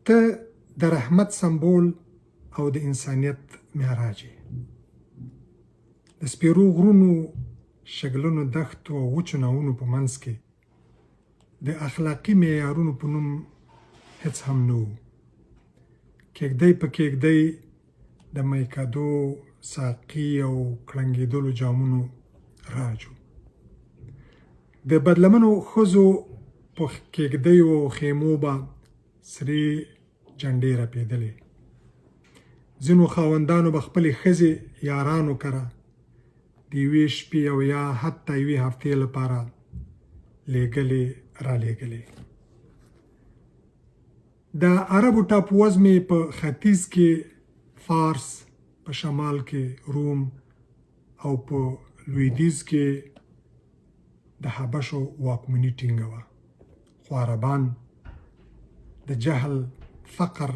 ته د رحمت سمبول او د انسانیت معراج یې. د سپیرو غرونو، شګلنو دښتو او وچو ناوونو په منځ کې د اخلاقي معیارونو په نوم هېڅ هم نه وو. کېږدۍ په کېږدۍ د میکدو، ساقي او کړنګېدلو جامونو راج و. د بدلمنو ښځو په کېږدیو او خیمو به سرې جنډې رپېدلې. ځینو خاوندانو به خپلې ښځې یارانو کره د یوې شپې او یا حتی یوې هفتې لپاره لېږلې رالېږلې. د عربو ټاپو وزمې په ختیځ کې فارس، په شمال کې روم او په لویدیځ کې د حبشو واکمني ټینګه وه، خو عربان د جهل، فقر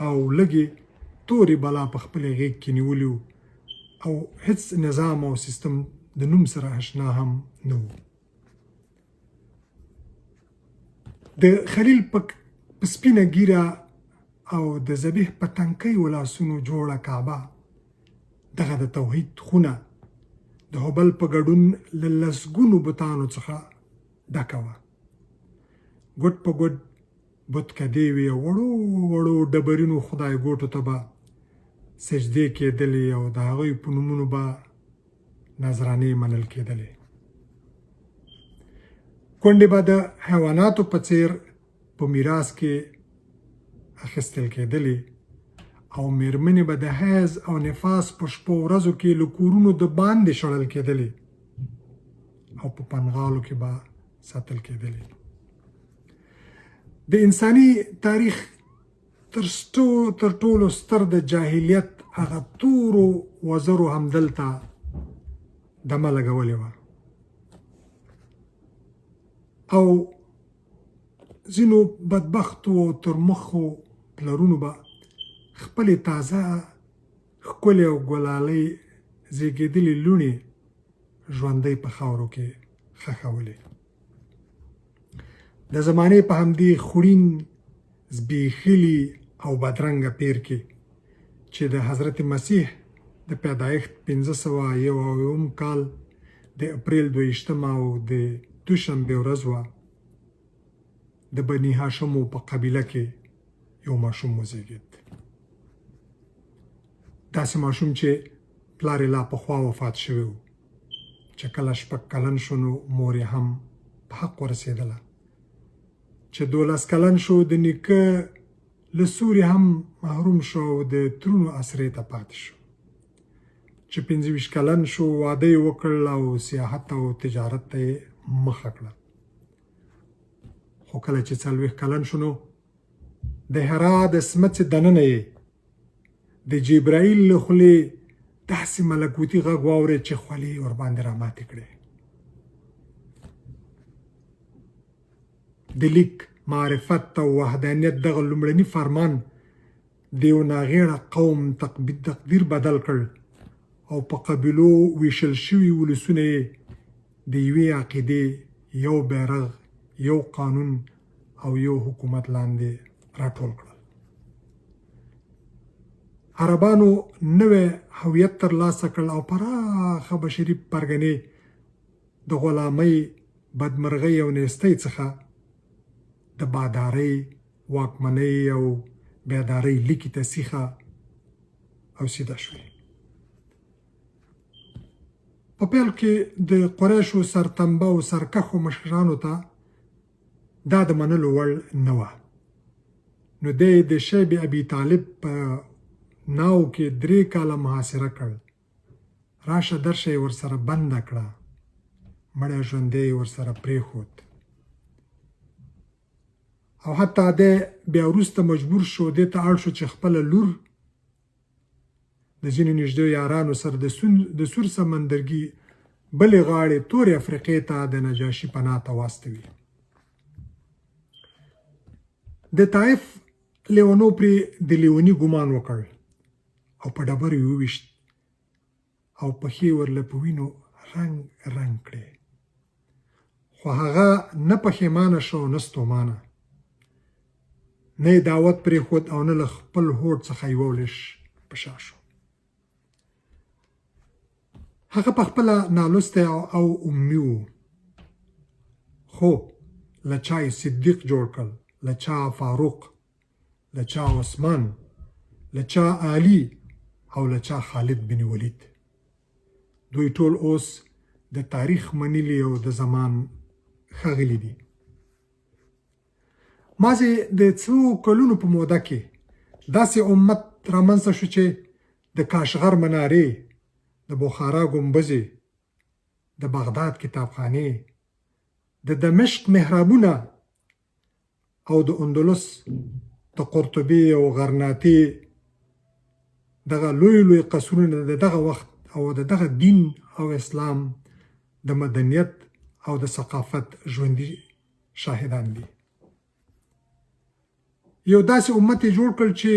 او لږې تورې بلا په خپلې غېږ کې نیولي وو او هېڅ نظام او سیستم د نوم سره اشنا هم نه وو. د خلیل په سپینه ږیره او د ذبیح په تنکیو لاسونو جوړه کعبه، دغه د توحید خونه د هبل په ګډون له لسګونو بتانو څخه ډکه وه. ګوټ په ګوټ بت کدې وې او وړو وړو ډبرینو خدایګوټو ته به سجدې کېدلې او د هغوی په نومونو به نذرانې منل کېدلې. کونډې به د حیواناتو په څیر په میراث کې اخیستل کېدلې او میرمنې به د حیض او نفاس په شپو ورځو کې له کورونو د باندې شړل کېدلې او په پنغالو کې به ساتل کېدلې. د انساني تاریخ تر تر ټولو ستر د جاهلیت هغه تورو وزرو همدلته دمه لګولې وه او ځینو بدبختو او ترمخو پلرونو به خپلې تازه ښکلې او ګلالۍ زیږېدلې لوڼې ژوندۍ په خاورو کې خښولې. د زمانې په همدې خوړین، زبېښلي او بدرنګه پېر کې چې د حضرت مسیح د پیدایښت 501 کال د اپریل 22مه او د دوشنبې ورځ وه، د بني هاشمو په قبیله کې یو ماشوم وزېږېد. داسې ماشوم چې پلار یې لا پخوا وفات شوی و. چې کله شپږ کلن شو نو مور یې هم په حق ورسېدله. چې 12 کلن شو د نیکه له سوري هم محروم شو او د ترونو اسرې ته پاتې شو. چې 25 کلن شو واده یې وکړ او سیاحت او تجارت ته یې مخه کړه. خو کله چې 40 کلن شو نو د حرا د سمڅې دننه یې د جبرائیل له خولې داسې ملکوتي غږ واورېد چې خولې یې ورباندې راماتې کړې. د لیک، معرفت او وحدانیت دغه لومړني فرمان د یو ناغېړه قوم تقدیر بدل کړ او په قبیلو ویشل شوي ولسونه یې د یوې عقیدې، یو بیرغ، یو قانون او یو حکومت لاندې راټول کړل. عربانو نوی هویت ترلاسه کړ او پراخه بشري پرګنې د غلامۍ، بدمرغۍ او نیستۍ څخه د بادارۍ، واکمنۍ او بیدارۍ لیکې ته سیخه او سیده شوې. په پیل کې د قریشو سرتمبه او سرکښو مشرانو ته دا د منلو وړ نه وه، نو دی د شیب ابي طالب په ناو کې 3 کاله محاصره کړ، راشه درشه یې ورسره بنده کړه، مړی ژوندی یې ورسره پرېښود او حتی دی بیا وروسته مجبور شو، دې ته اړ شو چې خپله لور د ځینو نږدې یارانو سره د سور سمندرګي بلې غاړې تورې افریقې ته د نجاشي پناه ته واستوي. د طایف لیونو پرې د لیوني ګمان وکړ او په ډبرو یې وویشت او پښې ورله په وینو رنګ رنګ کړې، خو هغه نه پښیمانه شو نه ستومانه. نه یې دعوت پرېښود او نه له خپل هوډ څخه یوه ولش په شا شو. هغه په خپله نالوستی او امي و، خو له چا یې صدیق جوړ کړ، له چا فاروق، له چا عثمان، له چا علي او له چا خالد بن ولید. دوی ټول اوس د تاریخ منلي او د زمان ښاغلي دي. مازې د څو کلونو په موده کې داسې امت رامنځته شو چې د کاشغر منارې، د بخارا ګنبزې، د بغداد کتابخانې، د دمشق محرابونه او د اندلس د قرطبې او غرناطې دغه لوی لوی قصرونه د دغه وخت او د دغه دین او اسلام د مدنیت او د ثقافت ژوندي شاهدان دي. یو داسې امت یې جوړ کړ چې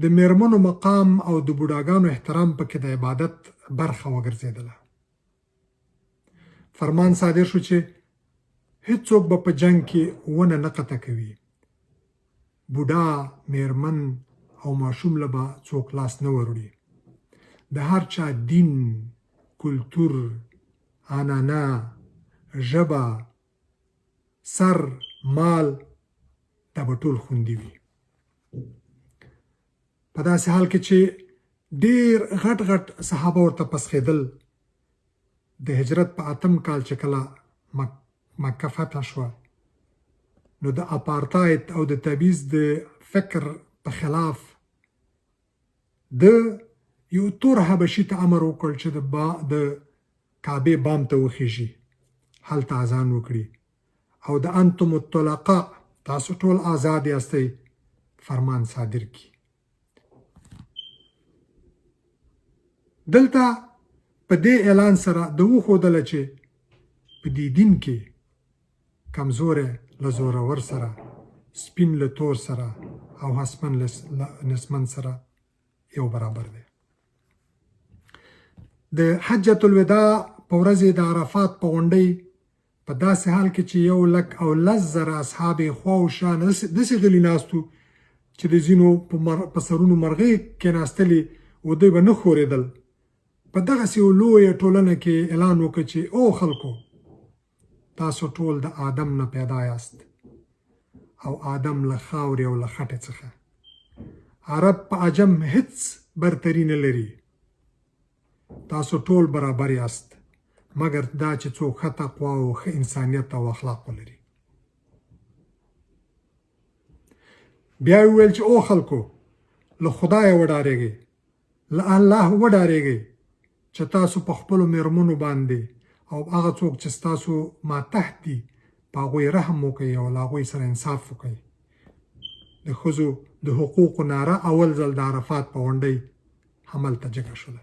د میرمنو مقام او د بوډاګانو احترام پکې د عبادت برخه وګرځېدله. فرمان صادر شو چې هیڅوک به په جنګ کې ونه نه قطع کوي، بوډا، میرمن او ماشوم له به څوک لاس نه وروړي. د هر چا دین، کلتور، عنعنه، ژبه، سر، مال دا به ټول خوندي وي. په داسې حال کې چې ډېر غټ غټ صحابه ورته پسخېدل، د هجرت په اتم کال چې کله مکه فتح شوه نو د اپارتاید او د تبعیض د فکر په خلاف د یو تور حبشي ته امر وکړ چې د کعبې بام ته وخیژي، هلته اذان وکړي او د انتم الطلقاء، تاسو ټول آزاد یاستئ، فرمان صادر کړي. دلته په دې اعلان سره د وښودله چې په دې دین کې کمزوری له زورور سره، سپین له تور سره او هسمن له نسمن سره یو برابر دی. د حجة الوداع په ورځ یې د عرفات په غونډۍ په داسې حال کې چې 1,10,000 اصحاب یې خوا او شا داسې غلي ناست وو چې د ځینو په سرونو مرغۍ کېناستلې او دوی به نه ښورېدل، په دغسې یو لویه ټولنه کې اعلان وکړ چې او خلکو، تاسو ټول د آدم نه پیدا یاست او آدم له خاورې او له خټې څخه. عرب په عجم هیڅ برتري نه لري، تاسو ټول برابر یاست، مګر دا چې څوک ښه تقوا او ښه انسانیت او اخلاق ولري. بیا یې وویل چې او خلکو، له خدایه وډارېږئ، له الله وډارېږئ چې تاسو په خپلو مېرمنو باندې او هغه څوک چې ستاسو ماتحت دي په هغوی رحم وکړئ او له هغوی سره انصاف وکړئ. د ښځو د حقوقو ناره اول ځل د عرفات په غونډۍ هملته جګه شوله.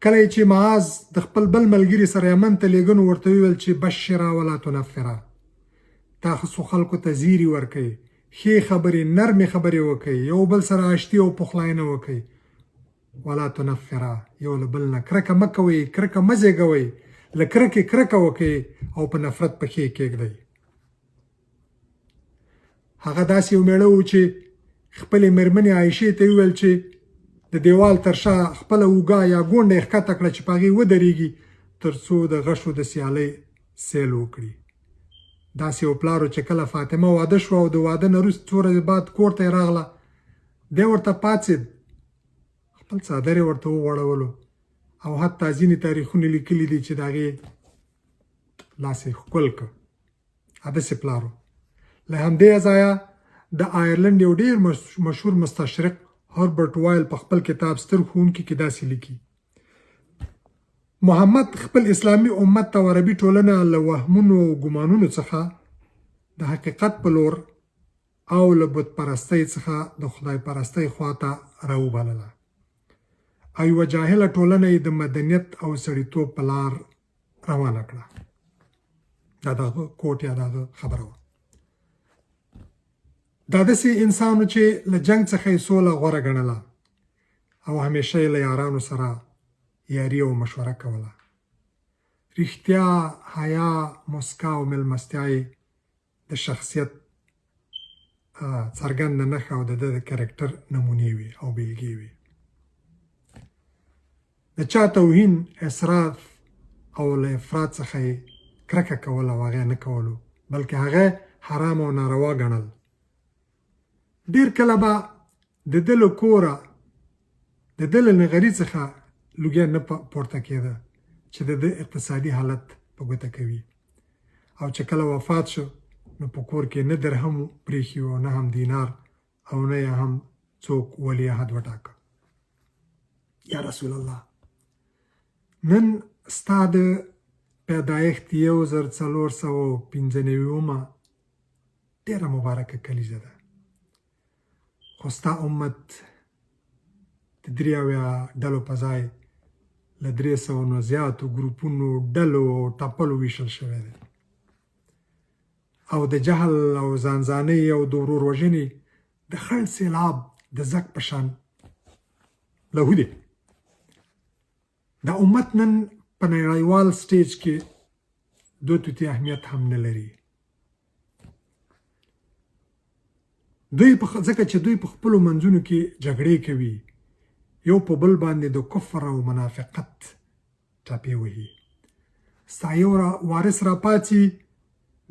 کله یې چې معاذ د خپل بل ملګري سره یمن ته لېږه نو ورته وویل چې بشرا ولا تنفرا، تاسو خلکو ته زیري ورکئ، ښې خبرې، نرمې خبرې وکئ، یو بل سره آشتي او پخلاینه وکئ. ولا تنفرا، یو له بل نه کرکه مه کوئ، کرکه مه زېږوئ، له کرکې کرکه وکئ او په نفرت پښې کېږدئ. هغه داسې یو مېړه و چې خپلې مېرمنې عایشې ته وویل چې د دیوال تر شا خپله اوږه یا ګونډه یې ښکته کړه چې په هغې ودرېږي تر څو د غشو د سیالۍ سیل وکړي. داسې یو پلار و چې کله فاطمه واده شوه او د واده نه وروسته څو ورځې بعد کور ته یې راغله، دی ورته پاڅېد، خپل څادر یې ورته وغوړولو او حتی ځینې تاریخونه لیکلي دي چې د هغې لاس یې ښکل کړ. داسې پلار و. له همدې ځایه د آیرلنډ یو ډېر مشهور مستشرق هربرټ وایل په خپل کتاب ستر ښوونکي کې داسې لیکي: محمد خپل اسلامي امت او عربي ټولنه له وهمونو او ګمانونو څخه د حقیقت په لور او له بت پرستۍ څخه د خدای پرستۍ خواته راوبلله او یوه جاهله ټولنه یې د مدنیت او سړیتوب په لار روانه کړه. دا دغه کوټ یا دغه خبره وه. دا داسې انسان و چې له جنګ څخه یې سوله غوره ګڼله او همیشه یې له یارانو سره یاري او مشوره کوله. رښتیا، حیا، مسکا او مېلمستیا یې د شخصیت څرګنده نښه او د ده د کرکټر نمونې وي او بیلګې وي. د چا توهین، اسراف او له افراط څخه یې کرکه کوله او هغه نه کولو، بلکې هغه حرام او ناروا ګڼل. ډېر کله به د ده له کوره د ده له نغري څخه لوګی نه پورته کېده چې د ده اقتصادي حالت په ګوته کوي. او چې کله وفات شو نو په کور کې نه درهم پرېښي او نه هم دینار او نه یې هم څوک ولیعهد وټاکه. یا رسول الله، نن ستا د پیدایښت 1495مه ډېره مبارکه کلیزه ده، خو ستا امت د 73 ډلو په ځای له 300 نه زیاتو ګروپونو، ډلو او ټپلو ویشل شوی دی او د جهل او ځانځانۍ او د ورور وژنې د خړ سیلاب د زک په شان لهو دی. دا امت نن په نړیوال سټیج کې دوه توتي اهمیت هم نه لري. دوی په ځکه چې دوی په خپلو منځونو کې جګړې کوي، یو په بل باندې د کفر او منافقت ټاپې وهي. ستا یو وارث را پاڅي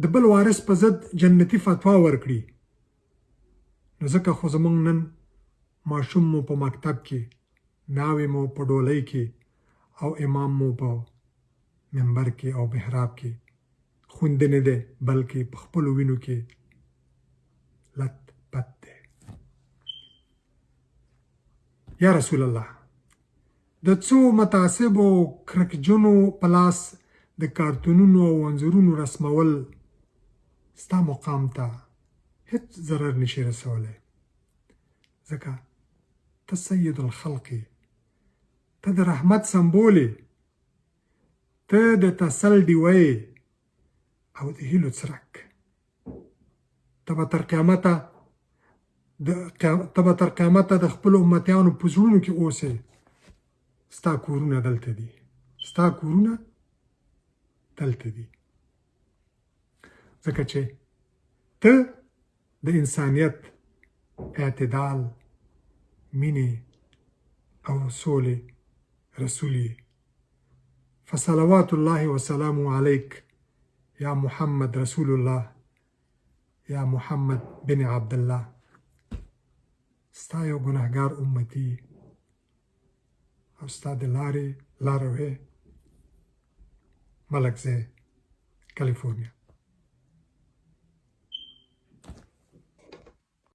د بل وارث په ضد جنتي فتوا ورکړي، نو ځکه خو زمونږ نن ماشوم مو په مکتب کې، ناوې مو په ډولۍ کې او امام مو په منبر کې او محراب کې خوندي نه دی، بلکې په خپلو وینو کې لت پت دی. یا رسول الله، د څو متعصبو کرکجنو په لاس د کارتونونو او انځورونو رسمول ستا مقام ته هیڅ ضرر نشي رسولی، ځکه ته سید الخلق یې، ته د رحمت سمبول یې، ته د تسل ډیوه یې او د هیلو څرک. ته به تر قیامته د ته به تر قیامته د خپلو امتیانو په زړونو کې اوسې. ستا کورونه دلته دي، ستا کورونه دلته دي، ځکه چې ته د انسانیت، اعتدال، مینې او سولې رسول یې. فصلوات الله وسلامه علیک یا محمد رسول الله، یا محمد بن عبدالله. ستا یو ګناهګار امتي او ستا د لارې لاروی، ملکزی، کالیفورنیا.